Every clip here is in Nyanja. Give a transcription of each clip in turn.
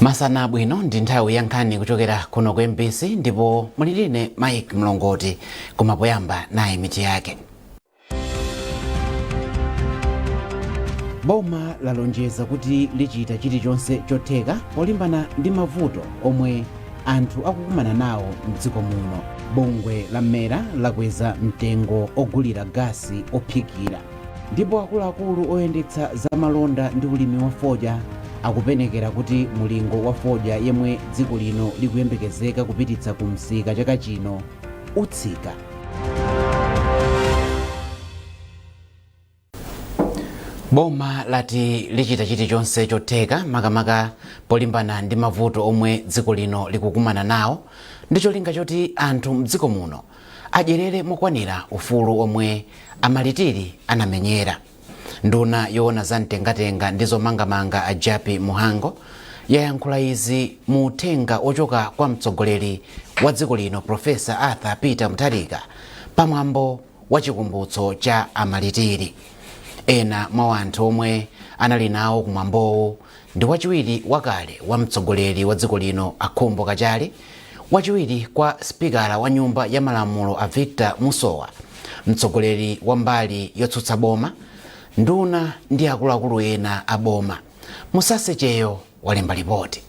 Masana abwino, ndi nthawi ya nkhani kuchokera kuno ku MBC ndipo muli ndine Mike Mlongoti. Koma poyamba, nayi mitu yake. Boma lalonjeza kuti lichita chilichonse chotheka polimbana ndi mavuto omwe anthu akukumana nawo mdziko muno. Bungwe la MERA lakweza mtengo ogulira gasi ophikira, ndipo akuluakulu oyendetsa zamalonda ndi ulimi wa fodya akupenekera kuti mulingo wa fodya yemwe dziko lino likuyembekezeka kupititsa ku msika chaka chino utsika. Boma lati lichita chilichonse chotheka, makamaka polimbana ndi mavuto omwe dziko lino likukumana nawo, ndi cholinga choti anthu mdziko muno adyerere mokwanira ufulu omwe amalitiri anamenyera. Nduna yoona za mtengatenga ndi zomangamanga a Jappie Mhango yayankhula izi mu uthenga ochoka kwa mtsogoleri wa dziko lino Professor Arthur Peter Mutharika pamwambo wa chikumbutso cha amalitiri. Ena mwa anthu omwe anali nawo kumwambowu ndi wachiwiri wakale wa mtsogoleri wa dziko lino a Khumbo Kachali, wachiwiri kwa sipikala wa nyumba ya malamulo a Victor Musowa, mtsogoleri wa mbali yotsutsa boma, nduna ndi akuluakulu ena a boma. Musase Cheyo walemba ripoti.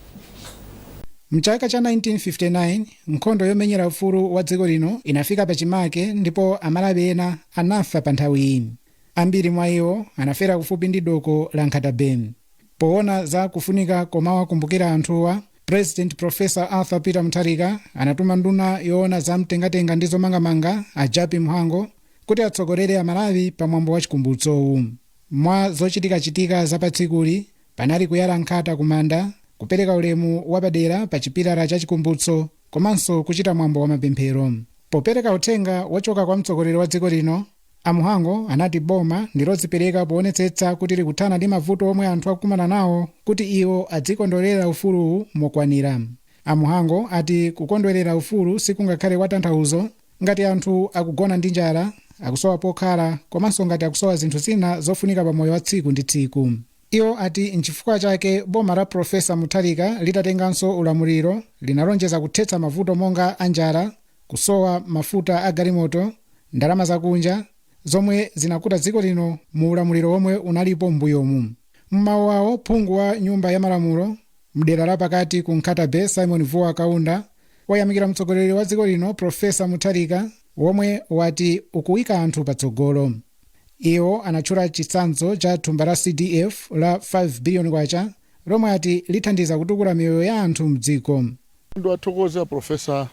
Mchaka cha 1959 nkhondo yomenyera ufulu wa dziko lino inafika pachimake ndipo Amalawi ena anafa pa nthawiyi. Ambiri mwa iwo anafera kufupi ndi doko la Nkhata Bay. Poona za kufunika komawakumbukira anthuwa, President Professor Arthur Peter Mutharika anatuma nduna yoona za mtengatenga ndi zomangamanga a Jappie Mhango kuti atsogolere Amalawi pamwambo wa chikumbutsowu. Mwa zochitikachitika za patsikuli panali kuyala nkhata kumanda, kupereka ulemu wapadera pa chipilala cha chikumbutso komanso kuchita mwambo wa mapemphero. Popereka uthenga wochoka kwa mtsogoleri wa dziko lino, a Mhango anati boma ndilodzipereka poonetsetsa kuti likuthana ndi mavuto omwe anthu akukumana nawo kuti iwo adzikondwerera ufuluwu mokwanira. A Mhango ati kukondwerera ufulu sikungakhale kwa tanthauzo ngati anthu akugona ndi njala, akusowa pokhala komanso ngati akusowa zinthu zina zofunika pa moyo wa tsiku ndi tsiku. Iwo ati nchifukwa chake boma la Professor Mutharika litatenganso ulamuliro linalonjeza kuthetsa mavuto monga anjala, kusowa mafuta a galimoto, ndalama zakunja zomwe zinakuta dziko lino mu ulamuliro womwe unalipo m'mbuyomu. Mmawu awo, phungu wa nyumba ya malamulo mdera la pakati ku Nkhata Bay Simon Vuwa Kaunda wayamikira mtsogoleri wa dziko lino Professor Mutharika womwe wati ukuyika anthu patsogolo. Iwo anatchula chitsanzo cha thumba la CDF la 5 biliyoni kwacha lomwe ati lithandiza kutukula miyoyo ya anthu mdziko. Ndiwathokoza Professor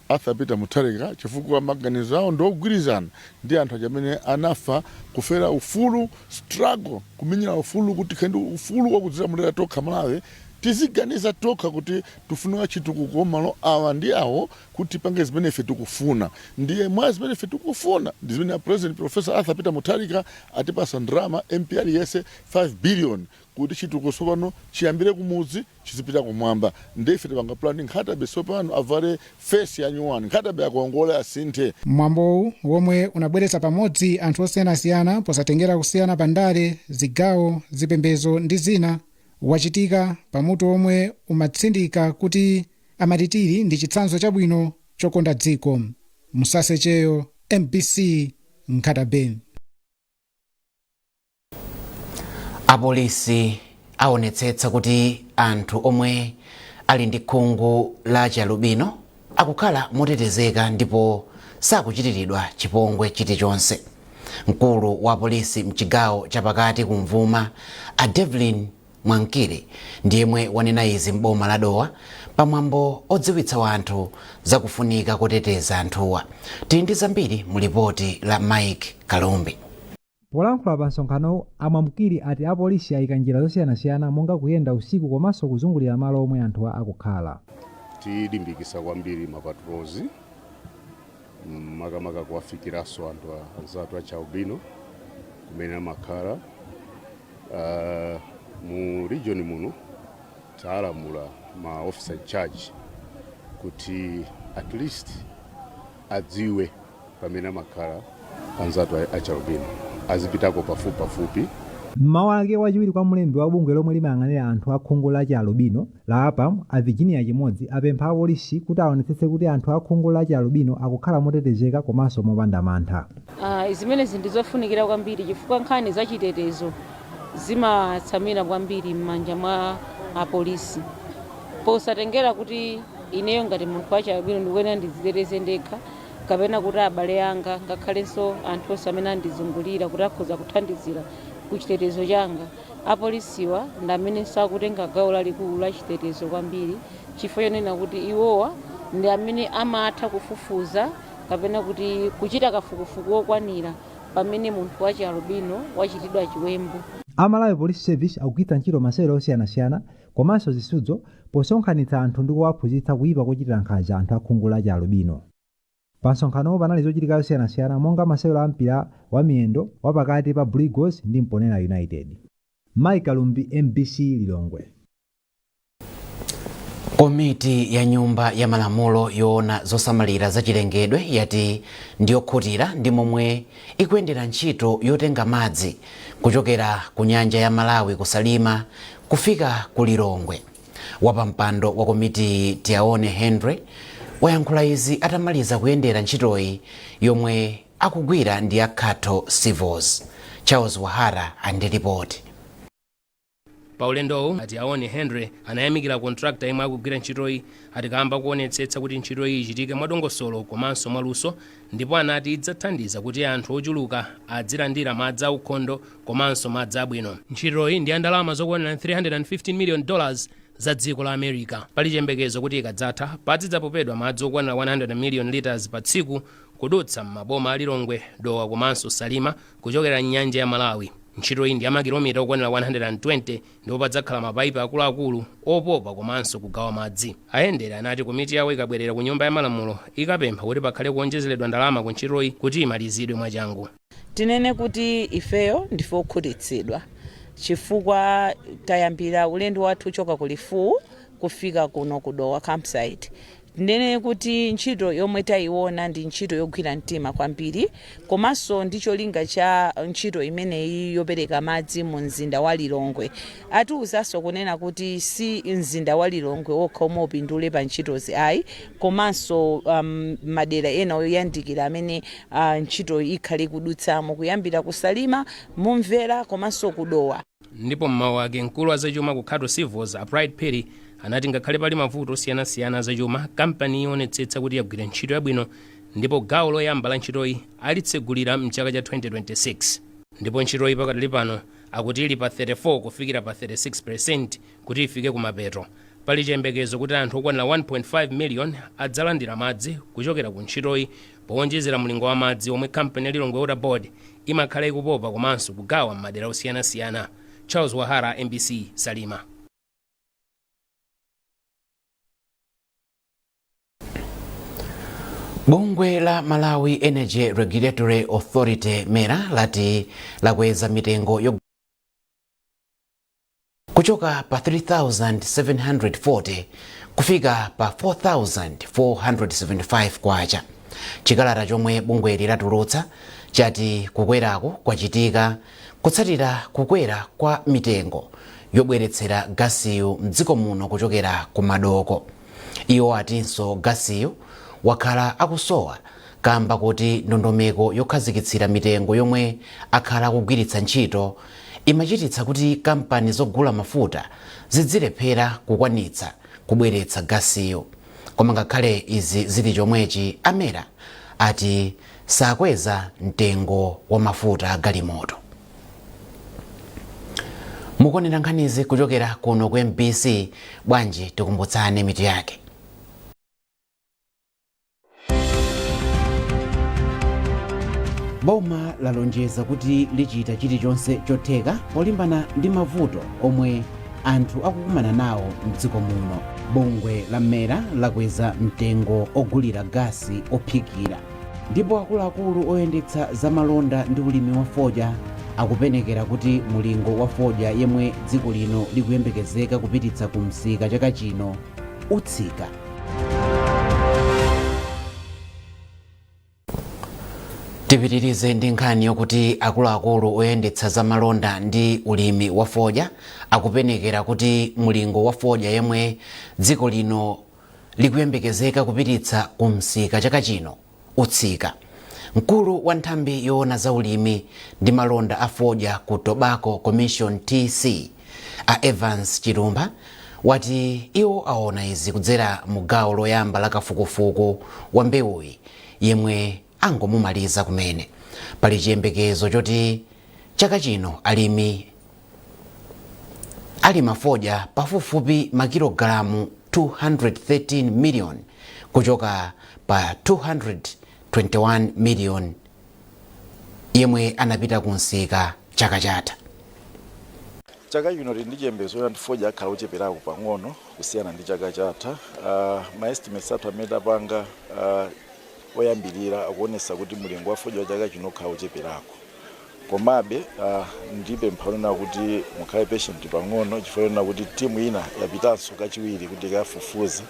Arthur Peter Mutharika chifukwa maganizo awo ndiogwirizana ndi anthu aja amene anafa kufera ufulu, struggle kumenyera ufulu kuti tikhale ndi ufulu wakudzilamulira tokha Malawi, tiziganiza tokha kuti tifunika chitukuko malo awa ndi awo kuti tipange zimene ife tikufuna. Ndiye mwa zimene ife tikufuna ndi zimene a President Professor Arthur Peter Mutharika atipasa ndalama, MP aliyense 5 billion, kuti chitukuko tsopano chiyambire kumudzi chizipita kumwamba. Ndiye ife tipanga plan Nkhata Bay tsopano avale face ya nyuwani, Nkhata Bay akongole, asinthe. Mwambowu womwe unabweretsa pamodzi anthu osiyanasiyana posatengera kusiyana pa ndale, zigawo, zipembedzo ndi zina, wachitika pamutu omwe umatsindika kuti amalitiri ndi chitsanzo chabwino chokonda dziko. Musase Cheyo, MBC, Nkhata Bay. Apolisi aonetsetsa kuti anthu omwe ali ndi khungu la chialubino akukhala motetezeka ndipo sakuchitiridwa chipongwe chilichonse. Mkulu wa polisi mchigawo chapakati kumvuma a Devlin Mwankiri ndi yemwe wanena izi m'boma la Dowa pamwambo odziwitsa anthu zakufunika koteteza anthuwa. Tili ndi zambiri mu lipoti la Mike Kalumbi. Polankhula pa msonkhanowu, a Mwamkiri ati apolisi ayika njira zosiyanasiyana monga kuyenda usiku komanso kuzungulira malo omwe anthuwa akukhala. Tilimbikisa kwambiri ma patrols, makamaka kuwafikiranso anthu anzathu achialubino kumene amakhala. Mu region muno talamula ma officer in charge kuti at least adziwe pamene amakhala anzathu achialubino, azipitako pafupi pafupi. Mmawu ake, wachiwiri kwa mlembi wa bungwe lomwe limayang'anira anthu akhungu la chialubino la APAM, a Virginia Chimodzi, apempha apolisi kuti aonetsetse kuti anthu akhungu la chialubino akukhala motetezeka komanso mopanda mantha. Zimenezi ndizofunikira kwambiri chifukwa nkhani zachitetezo zimatsamira kwambiri m'manja mwa apolisi, posatengera kuti ineyo ngati munthu wachialubino ndikuyenera ndidziteteze ndekha kapena kuti abale anga, ngakhalenso anthu onse amene andizungulira kuti akhoza kuthandizira ku chitetezo changa. Apolisiwa ndi amenenso akutenga gawo lalikulu la chitetezo kwambiri, chifukwa chonena kuti iwowa ndi amene amatha kufufuza kapena kuti kuchita kafukufuku wokwanira pamene munthu wachialubino wachitidwa chiwembu. A Malawi Police Service akugwiritsa ntchito masewero osiyanasiyana komanso zisudzo posonkhanitsa anthu ndi kuwaphunzitsa kuyipa kochitira nkhanza anthu akhungu la chialubino. Pa msonkhanowo panali zochitika zosiyanasiyana monga masewero a mpira wa miyendo wapakati pa Blue Eagles ndi Mponela United. Mike Kalumbi, MBC, Lilongwe. Komiti ya Nyumba ya Malamulo yoona zosamalira zachilengedwe yati ndiyokhutira ndi momwe ikuyendera ntchito yotenga madzi kuchokera ku nyanja ya Malawi kuSalima kufika ku Lilongwe. Wapampando wa komiti, Tiaone Henry, wayankhula izi atamaliza kuyendera ntchitoyi yomwe akugwira ndi a Khato Civils. Charles Wahara andi ripoti. Pa ulendowu, a Tiaone Henry anayamikira contractor yemwe akugwira ntchitoyi, ati kamba kuonetsetsa kuti ntchitoyi ichitike mwadongosolo komanso mwaluso, ndipo anati idzathandiza kuti anthu ochuluka adzilandira madzi aukhondo komanso madzi abwino. Ntchitoyi ndi ya ndalama zokwanira $315 million za dziko la America. Pali chiyembekezo kuti ikadzatha, padzidzapopedwa madzi okwanira 100 million liters pa tsiku kudutsa m'maboma a Lilongwe, Dowa komanso Salima kuchokera mnyanja ya Malawi. Ntchito iyi ndi ya makilomita okwanira 120 ndipo padzakhala mapaipi akuluakulu opopa komanso kugawa madzi. Ayendere anati komiti yawo ikabwerera ku Nyumba ya Malamulo ikapempha kuti pakhale kuonjezeredwa ndalama ku ntchitoyi kuti imalizidwe mwachangu. Tinene kuti ifeyo ndife okhutitsidwa chifukwa tayambira ulendo wathu kuchoka ku Lifuwu kufika kuno ku Dowa campsite. Tinene kuti ntchito yomwe tayiona ndi ntchito yogwira mtima kwambiri, komanso ndi cholinga cha ntchito imeneyi yopereka madzi mu mzinda wa Lilongwe. Atiwuzanso kunena kuti si mzinda wa Lilongwe wokha omwe upindule pa ntchitozi ayi, komanso madera ena oyandikira amene ntchito ikhale kudutsamo, kuyambira kuSalima, Mumvera komanso kuDowa. Ndipo mmawu ake, mkulu wa zachuma ku Khato Civils, a Pride Perry, anati ngakhale pali mavuto osiyanasiyana azachuma, kampani ionetsetsa kuti yagwira ntchito yabwino, ndipo gawo loyamba la ntchitoyi alitsegulira mchaka cha 2026. Ndipo ntchitoyi pakadali pano akuti ili pa 34 kufikira pa 36 kuti ifike kumapeto. Pali chiyembekezo kuti anthu okwanira 1.5 million adzalandira madzi kuchokera ku ntchitoyi, powonjezera mlingo wa madzi omwe kampani ya Lilongwe Water Board imakhala ikupopa komanso kugawa m'madera osiyanasiyana. Charles Wahara, MBC, Salima. Bungwe la Malawi Energy Regulatory Authority, MERA, lati lakweza mitengo yo kuchoka pa 3740 kufika pa 4475 kwacha. Chikalata chomwe bungweli latulutsa chati kukweraku kwachitika kutsatira kukwera kwa mitengo yobweretsera gasiyu mdziko muno kuchokera ku madoko. Iwo atinso gasiyu wakhala akusowa kamba kuti ndondomeko yokhazikitsira mitengo yomwe akhala akugwiritsa ntchito imachititsa kuti kampani zogula mafuta zidzilephera kukwanitsa kubweretsa gasiyo. Koma ngakhale izi zili chomwechi, a MERA ati sakweza mtengo wa mafuta a galimoto. Mukuonera nkhanizi kuchokera kuno ku MBC. Bwanji tikumbutsane mitu yake. Boma lalonjeza kuti lichita chilichonse chotheka polimbana ndi mavuto omwe anthu akukumana nawo mdziko muno. Bungwe la MERA lakweza mtengo ogulira gasi ophikira, ndipo akuluakulu oyendetsa zamalonda ndi ulimi wa fodya akupenekera kuti mulingo wa fodya yemwe dziko lino likuyembekezeka kupititsa ku msika chaka chino utsika. Tipitirize ndi nkhani yokuti akuluakulu oyendetsa zamalonda ndi ulimi wa fodya akupenekera kuti mulingo wa fodya yemwe dziko lino likuyembekezeka kupititsa ku msika chaka chino utsika. Mkulu wa nthambi yoona za ulimi ndi malonda a fodya ku Tobacco Commission, TC, a Evans Chilumba, wati iwo aona izi kudzera mu gawo loyamba la kafukufuku wa mbewuyi yemwe angomumaliza kumene. Pali chiyembekezo choti chaka chino alimi alima fodya pafupifupi makilogalamu 213 million kuchoka pa 221 million yemwe anapita kunsika chaka chatha. Chaka chino tili ndi chiyembekezo kuti fodya akhala ocheperako pang'ono kusiyana ndi chaka chatha. Ma estimates athu amene tapanga oyambirira akuonesa kuti mulingo wa fodya wa chaka chino ukhala ocheperako. Komabe ndipempha kunena kuti mukhale patient pang'ono, chifukwa chonena kuti timu ina yapitanso kachiwiri kuti ikafufuze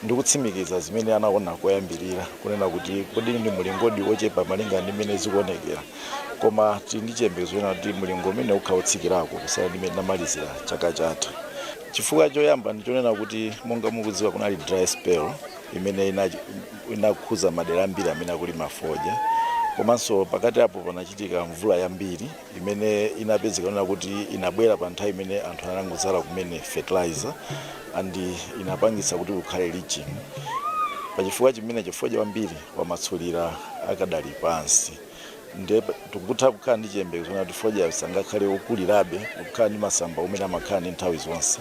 ndi kutsimikiza zimene anaona koyambirira, kunena kuti kodi ndi mulingodi ochepa malinga ndi mmene zikuonekera. Koma tili ndi chiyembekezo chonena kuti mulingo umene ukhala otsikirako kusiyana ndi mmene tinamalizira chaka chatha. Chifukwa choyamba ndichonena kuti, monga mukudziwa, kunali dry spell imene inakhuza madera ambiri amene akulima fodya. Komanso pakati apo panachitika mvula yambiri imene inapezeka kunena kuti inabwera pa nthawi imene anthu anangodzala kumene fertilizer, and inapangitsa kuti kukhale leaching. Pachifukwa chimenecho fodya wambiri wamatsulira akadali pansi. Ndiye tikutha kukhala ndi chiyembekezo kuti fodya sangakhale okulirabe kukhala ndi masamba omwe amakhala ndi nthawi zonse.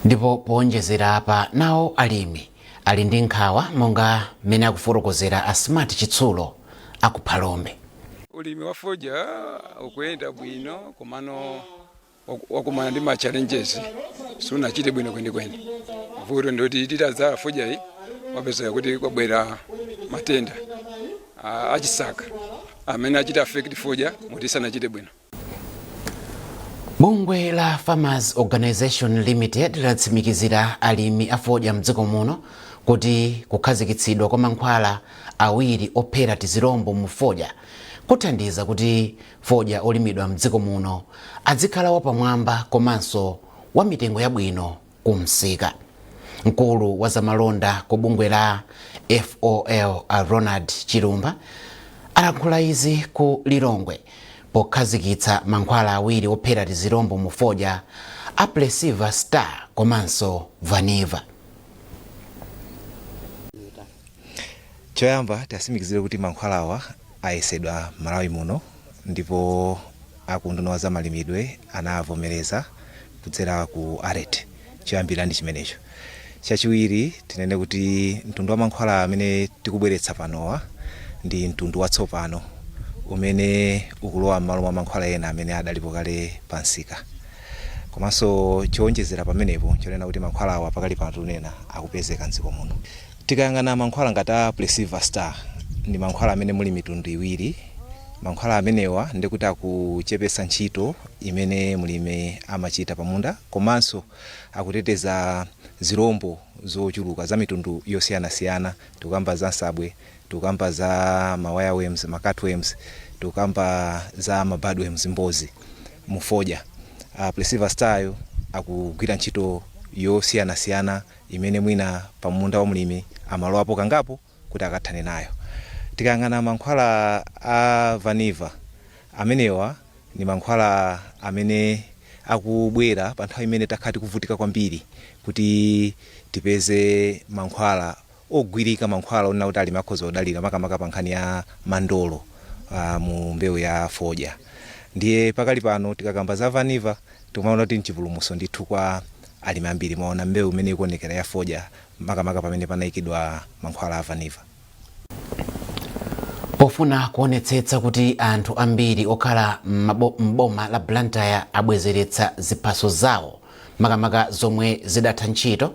Ndipo powonjezera apa, nawo alimi ali ndi nkhawa, monga mmene akufotokozera a Smart Chitsulo akuphalombe. Ulimi wa fodya ukuyenda bwino, komano wakumana ndi ma challenges, sunachite bwino kwenikweni. Vuto ndoti titadzala fodya iyi, wapezeka kuti kwabwera matenda achisaka amene achita affect fodya moti sanachite bwino. Bungwe la Farmers Organization Limited latsimikizira alimi a fodya mdziko muno kuti kukhazikitsidwa kwa mankhwala awiri ophera tizilombo mu fodya kuthandiza kuti fodya olimidwa mdziko muno adzikhala wapamwamba komanso wa mitengo yabwino kumsika. Mkulu wa zamalonda ku bungwe la FOL, a Ronald Chilumba, alankhula izi ku Lilongwe pokhazikitsa mankhwala awiri ophera tizilombo mu fodya a Plesiva Star komanso Vaniva. Choyamba, tiatsimikizire kuti mankhwalawa ayesedwa Malawi muno, ndipo akunduna wa zamalimidwe anavomereza kudzera ku ARET. Choyambira ndi chimenecho. Chachiwiri, tinene kuti mtundu wa mankhwala amene tikubweretsa panowa ndi mtundu watsopano umene ukulowa m'malo mwa mankhwala ena amene adalipo kale pansika. Komanso chowonjezera pamenepo nchonena kuti mankhwala awa pakali pano tikunena akupezeka mdziko muno. Tikayang'ana mankhwala ngati a Plesiva Star, ndi mankhwala amene muli mitundu iwiri. Mankhwala amenewa ndikuti akuchepesa ntchito imene mlimi amachita pamunda, komanso akuteteza zirombo zochuluka za mitundu yosiyanasiyana. Tikukamba za nsabwe, tikukamba za ma wireworms, ma cutworms, tikukamba za ma budworms, mbozi mufodya. Plesiva Star yo akugwira ntchito yosiyanasiyana imene mwina pamunda wa mlimi amalowapo kangapo kuti akathane nayo. Tikayang'ana mankhwala a Vaniva, amenewa ndi mankhwala amene akubwera pa nthawi imene takhala tikuvutika kwambiri kuti tipeze mankhwala ogwirika, mankhwala onena kuti alimi akhoza kudalira, makamaka pa nkhani ya mandolo mu mbewu ya fodya. Ndiye pakali pano tikakamba za Vaniva, tikumaona kuti nchipulumutso ndithu kwa alimi ambiri. Mwaona mbewu imene ikuonekera ya fodya, makamaka pamene panayikidwa mankhwala a Vaniva. Pofuna kuonetsetsa kuti anthu ambiri okhala m'boma la Blantyre abwezeretsa ziphaso zawo, makamaka zomwe zidatha ntchito,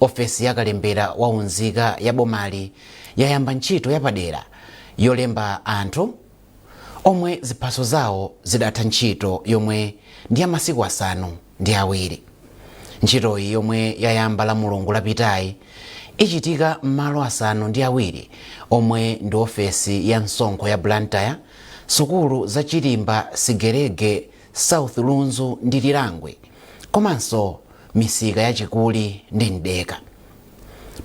ofesi ya kalembera wa unzika ya bomali yayamba ntchito yapadera yolemba anthu omwe ziphaso zawo zidatha ntchito, yomwe ndi ya masiku 7. Ntchitoyi, yomwe yayamba la Mulungu lapitayi, Ichitika m'malo 7 omwe ndi ofesi ya msonkho ya Blantyre, sukulu za Chilimba, Sigerege, South Lunzu ndi Lilangwe, komanso misika ya Chikuli ndi Mdeka.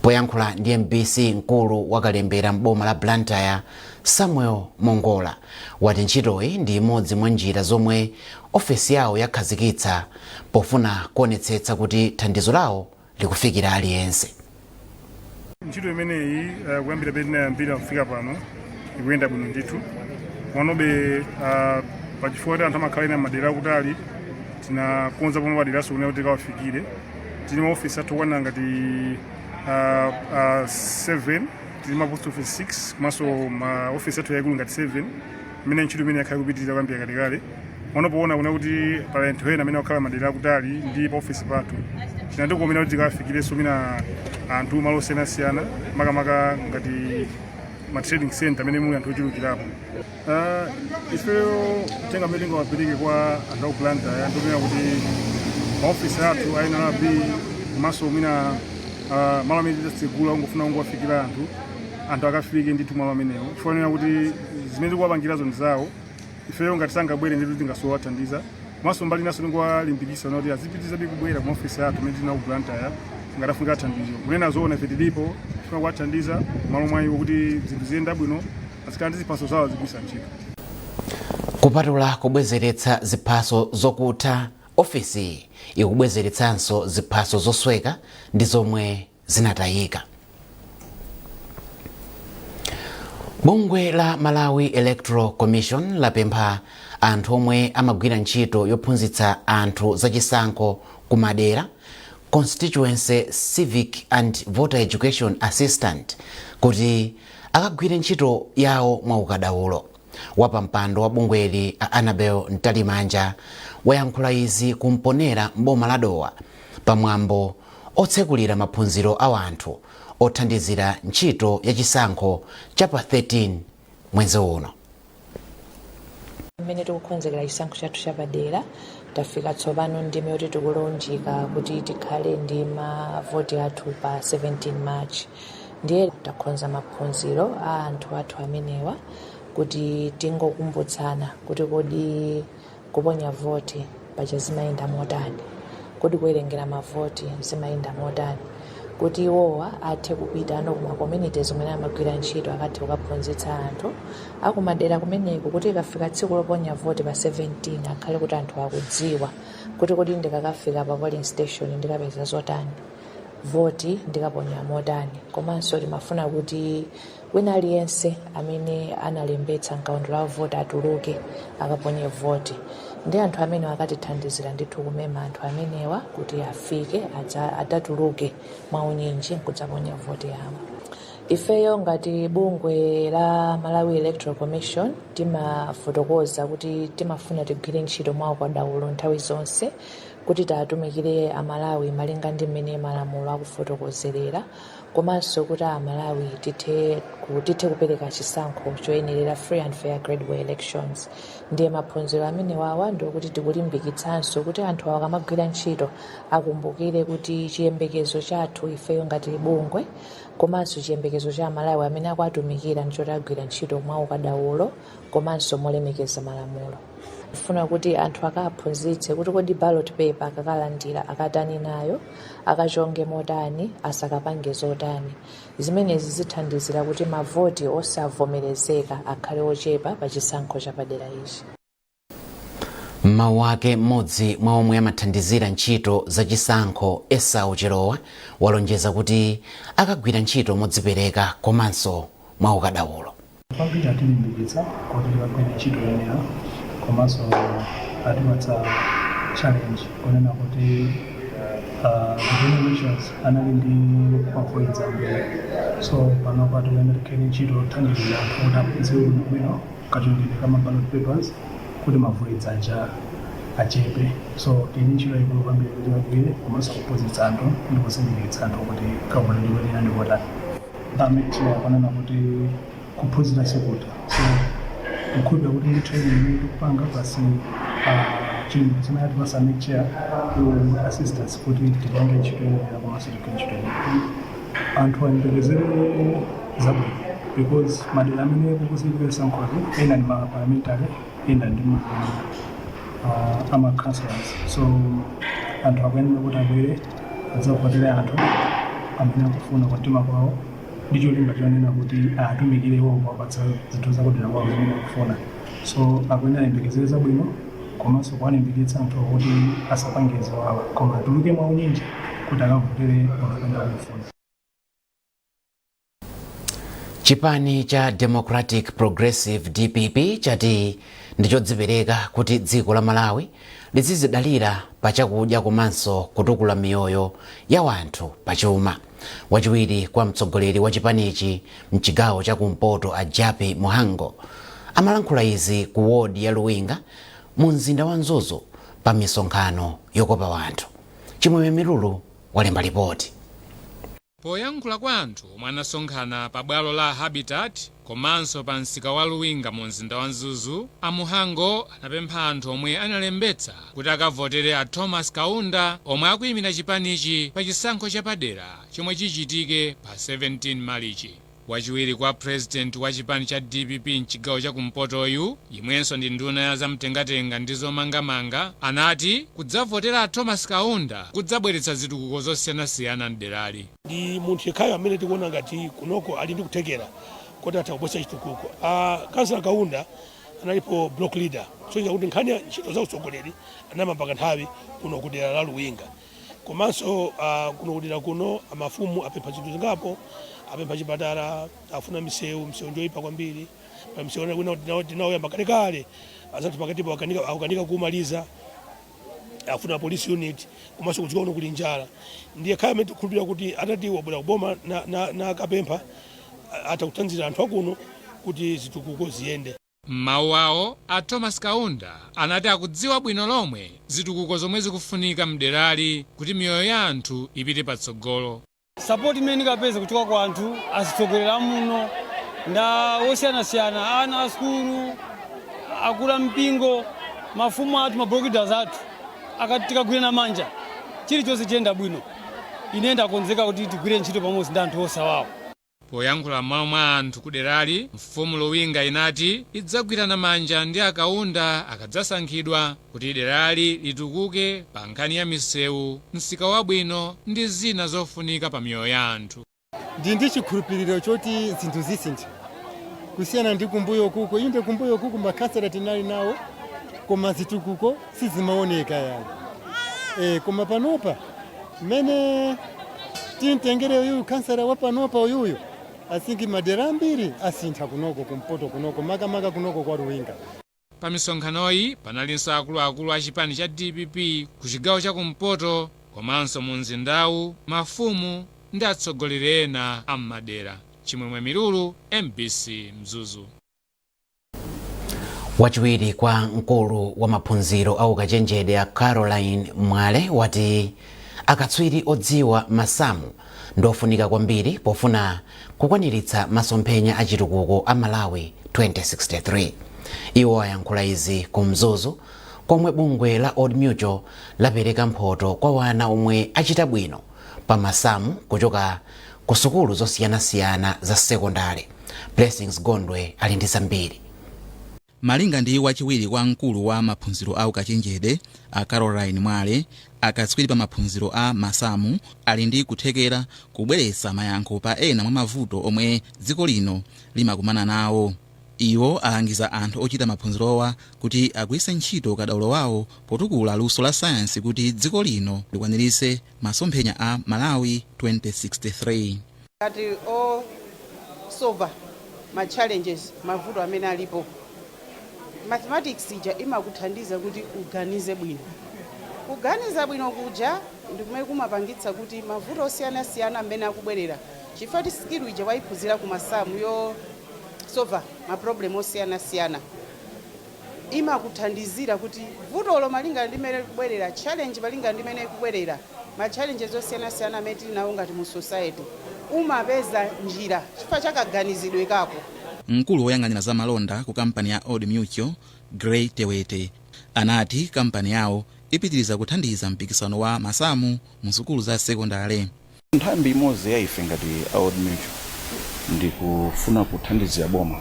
Poyankhula ndi MBC, mkulu wakalembera mboma la Blantyre, Samuel Mongola, wati ntchitoyi ndi imodzi mwa njira zomwe ofesi yawo yakhazikitsa pofuna kuonetsetsa kuti thandizo lawo likufikira aliyense. Ntchito imeneyi, kuyambira pamene tinayambira kufika pano, ikuyenda bwino ndithu. Mwanobe pachifukwa kuti anthu amakhala ena madera akutali, tinakonza pomwe paderaso kunena kuti tikawafikire. Tili maofisi athu okwana ngati 7, tili ma post office 6 komanso ma ofisi athu yaikulu ngati 7, imene ntchito imene yakhala ikupitirira kuyambira kalekale. Mwano poona kuna kuti pali anthu ena amene akukhala madera akutali ndi pa ofisi pathu, chinatikomera kuti tikawafikirenso mina anthu malo osiyanasiyana, makamaka ngati ma trading center amene muli anthu ochulukirapo. Ifeyo tenga amene tingawapereke kwa anthu aku Blantyre, ndikuona kuti maofisi athu a NRB komanso mwina malo amene titatsegula ungofuna ungowafikira anthu, anthu akafike ndithu malo amenewo, chifukwa kuti zimene tikuwapangirazo ndi zawo. Ifeyo ngati sangabwere, ndithu tingasowathandiza. Komanso mbali inaso tingowalimbikitsa kuti azipitirizabe kubwera ku maofisi athu amene tili ku Blantyre ngati afunika thandizo. Kunena zoona, ife tilipo tifuna kuwathandiza malo mwa iwo kuti zinthu ziyenda bwino, azikhala ndi ziphaso zawo azigwiritsa ntchito. Kupatula kubwezeretsa ziphaso zokutha, ofisi ikubwezeretsanso ziphaso zosweka ndi zomwe zinatayika. Bungwe la Malawi Electoral Commission lapempha anthu omwe amagwira ntchito yophunzitsa anthu zachisankho kumadera, constituency civic and voter education assistant, kuti akagwire ntchito yawo mwaukadaulo. Wapampando wa bungweli, a Annabel Mtalimanja, wayankhula izi kumponera mboma la Dowa pamwambo otsekulira maphunziro a anthu othandizira ntchito yachisankho cha pa 13 mwezi uno. Mmene tikukonzekera chisankho chathu chapadera, tafika tsopano ndime yoti tikulunjika kuti tikhale ndi mavoti athu pa 17 March. Ndiye takonza maphunziro a anthu athu amenewa kuti tingokumbutsana kuti kodi kuponya voti paja zimayenda motani, kodi kuwerengera mavoti zimayenda motani, kuti iwowa athe kupita ano kuma communities kumene amagwira ntchito, akathe kukaphunzitsa anthu akumadera kumeneko kuti ikafika tsiku loponya voti pa 17, akhale kuti anthu akudziwa kuti kodi ndikakafika pa polling station ndikapeza zotani, voti ndikaponya motani. Komanso timafuna kuti wina aliyense amene analembetsa mkaundula wa voti atuluke akaponye voti, ndi anthu amene akatithandizira ndithu kumema anthu amenewa kuti afike adzatuluke mwaunyinji nkudzaponya voti yawo. Ifeyo ngati bungwe la Malawi Electoral Commission timafotokoza kuti timafuna tigwire ntchito mwa ukadaulo nthawi zonse kuti tiatumikire Amalawi malinga ndi mmene malamulo akufotokozerera, komanso kuti Amalawi tithe kupereka chisankho choyenerera, free and fair credible elections. Ndiye maphunziro amenewawa ndiokuti tikulimbikitsanso kuti anthu awa akamagwira ntchito akumbukire kuti chiyembekezo chathu ifeyo ngati bungwe komanso chiyembekezo cha Amalawi amene akuatumikira ndichoti agwira ntchito mwa ukadaulo komanso molemekeza malamulo. Funa kuti anthu akaphunzitse kuti kodi ballot paper akakalandira akatani nayo, akachonge motani, asakapange zotani. Zimenezi zithandizira kuti mavoti osavomerezeka akhale ochepa pa chisankho chapadera ichi. M'mawu ake, mmodzi mwa omwe amathandizira ntchito zachisankho, Esau Chilowa, walonjeza kuti akagwira ntchito modzipereka komanso mwa ukadaulo. Kwambiri atilimbikitsa kuti tikagwire ntchito yoyenera, komanso atipatsa challenge kunena kuti the generations anali ndi ma voids ambiri, so panopa tikuyenera tikhale ntchito yothandizira anthu kuti aphunzire bwinobwino kachongedwe ka ma ballot papers kuti ma voids aja achepe. So tili ntchito yaikulu kwambiri kuti tikagwire, komanso kuphunzitsa anthu ndi kuzindikiritsa anthu kuti kavotedwe koyenera ndi kotani. Amene akunena kuti kuphunzira sikutha, so ndikhulupirira kuti ndi training imene tikupanga basi, chilimbikitso chimene atipasa a MEC chair ku assistance kuti tipange ntchito yoyenera komanso tigwire ntchito yoyenera. Anthu ayembekezere zabwino because madera amene kukuchitika zisankhozi, ena ndi ma parliamentary, ena ndi ma ama councillors, so anthu akuyenera kuti abwere adzavotere anthu amene akufuna kumtima kwawo ndi cholinga chonena kuti atumikire iwo kuwapatsa zinthu zakudera kwawo zimene akufuna. So akuyenera ayembekezere zabwino komanso kuwalimbikitsa anthu kuti asapange ziwawa koma atuluke mwaunyinji kuti akavotere munthu amene akufuna. Chipani cha Democratic Progressive, DPP, chati ndichodzipereka kuti dziko la Malawi lizizidalira pa chakudya komanso kutukula miyoyo ya wanthu pachuma. Wachiwiri kwa mtsogoleri wa chipanichi mchigawo chakumpoto, a Jappie Mhango, amalankhula izi ku wodi ya Luwinga mu mzinda wa Mzuzu pa misonkhano yokopa wanthu. Chimwemwe Milulu walemba ripoti. Poyankhula kwa anthu omwe anasonkhana pa bwalo la Habitat komanso pa msika wa Luwinga mu mzinda wa Mzuzu, a Mhango anapempha anthu omwe analembetsa kuti akavotere a Thomas Kaunda omwe akuyimira chipanichi pa chisankho chapadera chomwe chichitike pa 17 Marichi. Wachiwiri kwa president wa chipani cha DPP mchigawo chakumpotoyu, yemwenso ndi nduna ya zamtengatenga ndi zomangamanga, anati kudzavotera a Thomas Kaunda kudzabweretsa zitukuko zosiyanasiyana mderali. Ndi munthu yekhayo amene tikuona ngati kunoko ali ndi kuthekera kuti atha kubweretsa chitukuko. Kansala Kaunda analipo block leader, kusonyeza kuti nkhani ya ntchito za utsogoleri anamanga kanthawi kuno kudera la Luwinga. Komanso kuno kudera kuno amafumu apempha zinthu zingapo: apempha chipatala, afuna misewu, misewu njoyipa kwambiri. Pa misewu wina tinawoyamba kalekale, azathu pakatipo akukanika kumaliza. Afuna police unit, komanso kudziko kuno kuli njala. Ndiye khaya amene tikukhulupirira kuti atati wabwera kuboma na akapempha, atha kuthandizira anthu akuno kuti zitukuko ziyende. M'mawu awo, a Thomas Kaunda anati akudziwa bwino lomwe zitukuko zomwe zikufunika mderali kuti miyoyo ya anthu ipite patsogolo. Support imene ndikapeza kuchoka kwa anthu azitsogolera muno nda osiyanasiyana, ana a sukulu, akula mpingo, mafumu athu, ma block leaders athu, akati tikagwirana manja chilichonse chiyenda bwino. Ine ndakonzeka kuti tigwire ntchito pamodzi ndi anthu osawawo. Poyankhula m'malo mwa anthu kuderali, mfumu Luwinga inati idzagwirana manja ndi Akaunda akadzasankhidwa kuti derali litukuke pa nkhani ya misewu, msika wabwino ndi zina zofunika pa miyoyo ya anthu. Ndi chikhulupiriro choti zinthu zisintha kusiyana ndi kumbuyo kuko. Inde, kumbuyo kuku makhansala tinali nawo koma zitukuko sizimaoneka yayi. Koma panopa mmene timtengere uyuyu khansala wa panopa uyuyu, asingi madera ambiri asintha kunoko kumpoto kunoko, makamaka kunoko kwa Luwinga. Pa misonkhanoyi panalinso akuluakulu a chipani cha DPP ku chigawo chakumpoto komanso mu mzindawu, mafumu ndi atsogoleri ena a m'madera. Chimwemwe Milulu, MBC, Mzuzu. Wachiwiri kwa mkulu wa maphunziro a ukachenjede a Caroline Mwale wati akatswiri odziwa masamu ndofunika kwambiri pofuna kukwaniritsa masomphenya a chitukuko a Malawi 2063. Iwo ayankhula izi ku Mzuzu komwe bungwe la Old Mutual lapereka mphoto kwa wana omwe achita bwino pa masamu kuchoka ku sukulu zosiyanasiyana za sekondale. Blessings Gondwe ali ndi zambiri. Malinga ndi wachiwiri kwa mkulu wa maphunziro a ukachenjede a Caroline Mwale, akatswiri pa maphunziro a masamu ali ndi kuthekera kubweretsa mayankho pa ena mwa mavuto omwe dziko lino limakumana nawo. Iwo alangiza anthu ochita maphunzirowa kuti agwiritse ntchito ukadaulo wawo potukula luso la sayansi kuti dziko lino likwaniritse masomphenya a Malawi 2063. Ngati osolva ma challenges, mavuto amene alipo, mathematics ija imakuthandiza kuti uganize bwino. Kuganiza bwino kuja ndi kumene kumapangitsa kuti mavuto osiyanasiyana amene akubwerera, chifukwa ti skill ija wayiphunzira ku masamu yo solva ma problem osiyanasiyana, imakuthandizira kuti vutolo malingana ndi mmene likubwerera, challenge malingana ndi mmene ikubwerera, ma challenges osiyanasiyana amene tili nawo ngati mu society, umapeza njira chifukwa chakaganizidwe kako. Mkulu woyang'anira za malonda ku kampani ya Old Mutual, Grey Tewete, anati kampani yawo ipitiriza kuthandiza mpikisano wa masamu mu sukulu za sekondale. Nthambi imodzi ya ife ngati Old Mutual ndikufuna kuthandizira boma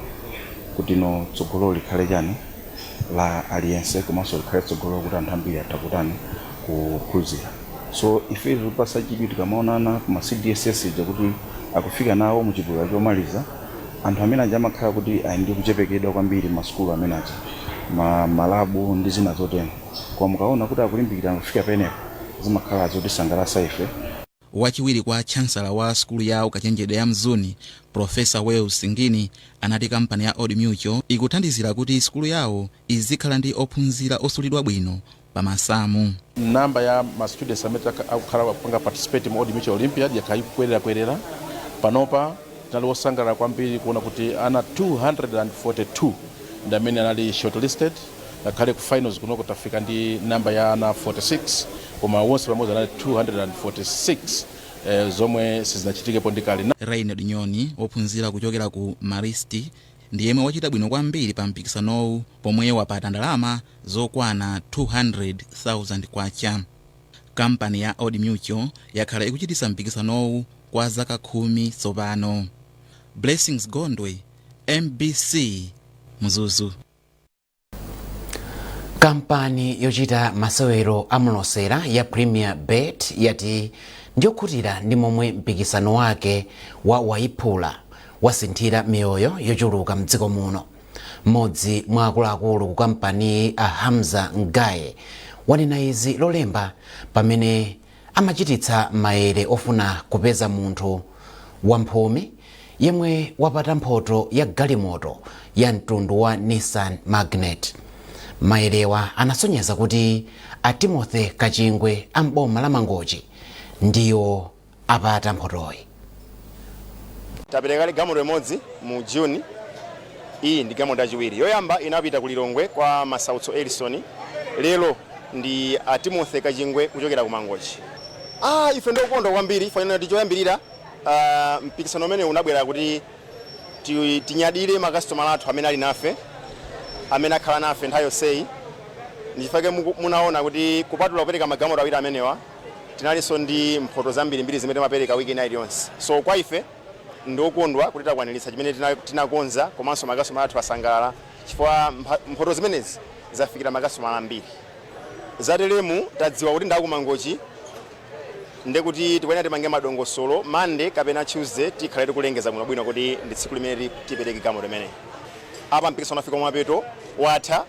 kuti no tsogolo likhale chani la aliyense, komanso likhale tsogolo kuti anthu ambiri atha kutani, kuphunzira. So ife tikupasa chidwi tikamaonana kuma CDSS ija kuti akufika nawo muchipulula chomaliza, anthu amene aja amakhala kuti ali ndi kuchepekedwa kwambiri masukulu amene aja, ma lab ndi zina zotero, koma mukaona kuti akulimbikira kufika penepo, zimakhala zotisangalatsa ife. Wachiwiri kwa chancellor wa sukulu ya ukachenjede ya Mzuni, Profesa Wales Ngini, anati kampani ya Old Mutual ikuthandizira kuti sukulu yawo izikhala ndi ophunzira osulidwa bwino pa masamu. Namba ya ma students amene akukhala kupanga participate mu Old Mutual Olympiad yakhala ikukwerera. Panopa tinali wosangalala kwambiri kuona kuti ana 242 ndi amene anali shortlisted, ngakhale ku finals kunoko tafika ndi namba ya ana 46, koma wonse pamodzi anali 246, zomwe sizinachitikepo ndi kale. Reynold Nyoni, wophunzira kuchokera ku Marist, ndi yemwe wachita bwino kwambiri pa mpikisanowu pomwe wapata ndalama zokwana 200,000 kwacha. Kampani ya Old Mutual yakhala ikuchititsa mpikisanowu kwa zaka 10 tsopano. Blessings Gondwe, MBC, Mzuzu. Kampani yochita masewero amulosera ya Premier Bet yati ndiyokhutira ndi momwe mpikisano wake wa Wayiphula wasinthira miyoyo yochuluka mdziko muno. Mmodzi mwa akuluakulu ku kampani, a Hamza Ngaye, wanena izi Lolemba pamene amachititsa maere ofuna kupeza munthu wamphumi yemwe wapata mphoto ya galimoto ya mtundu wa Nissan Magnite. Maerewa anasonyeza kuti a Timothy Kachingwe amboma la Mangochi ndiwo apata mphotoyi. Tapereka galimoto imodzi mu June. Iyi ndi galimoto yachiwiri. Yoyamba inapita ku Lilongwe kwa Masautso Elison. Lero ndi a Timothy Kachingwe kuchokera ku Mangochi. Ife ndokondwa kwambiri fanana kuti choyambirira, mpikisano umene unabwera kuti tinyadire makasitomala athu amene ali nafe, amene akhala nafe nthawi yonseyi. Ndichifukwa munaona kuti kupatula kupereka magalimoto awiri amenewa, tinalinso ndi mphoto zambirimbiri zimene timapereka wiki ina iliyonse. So kwa ife ndokondwa kuti takwaniritsa chimene tinakonza, komanso makasitomala athu asangalala chifukwa mphoto zimenezi zafikira makasitomala ambiri. Zateremu tadziwa kuti ndakumangochi, ndekuti tikuyenera timange madongosolo. Monday kapena Tuesday tikhale tikulengeza bwinobwino kuti ndi tsiku limene tipereke galimoto imeneyi. Apa mpikisano wafika kumapeto, watha,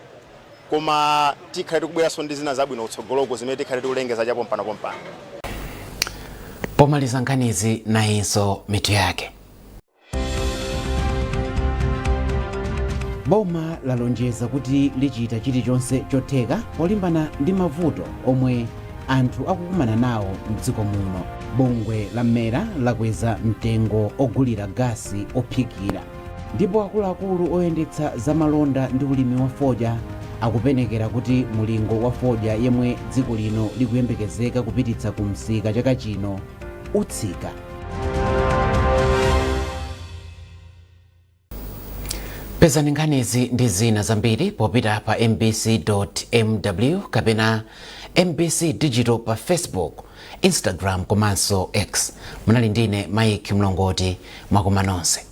koma tikhale tikubweranso ndi zina zabwino kutsogoloko zimene tikhale tikulengeza chapompanopompano. Pomaliza nkhanizi, nayinso mitu yake. Boma lalonjeza kuti lichita chilichonse chotheka polimbana ndi mavuto omwe anthu akukumana nawo mdziko muno. Bungwe la MERA lakweza mtengo ogulira gasi ophikira, ndipo akuluakulu oyendetsa zamalonda ndi ulimi wa fodya akupenekera kuti mulingo wa fodya yemwe dziko lino likuyembekezeka kupititsa ku msika chaka chino utsika. Pezani nkhanizi ndi zina zambiri popita pa mbc.mw kapena MBC Digital pa Facebook, Instagram komanso X. Munali ndine Mike Mlongoti. Mwakoma nonse.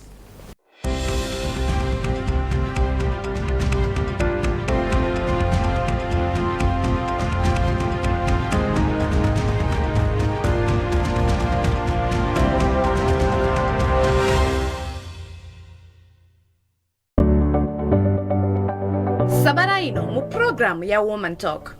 Sabata ino mu programu ya Woman Talk.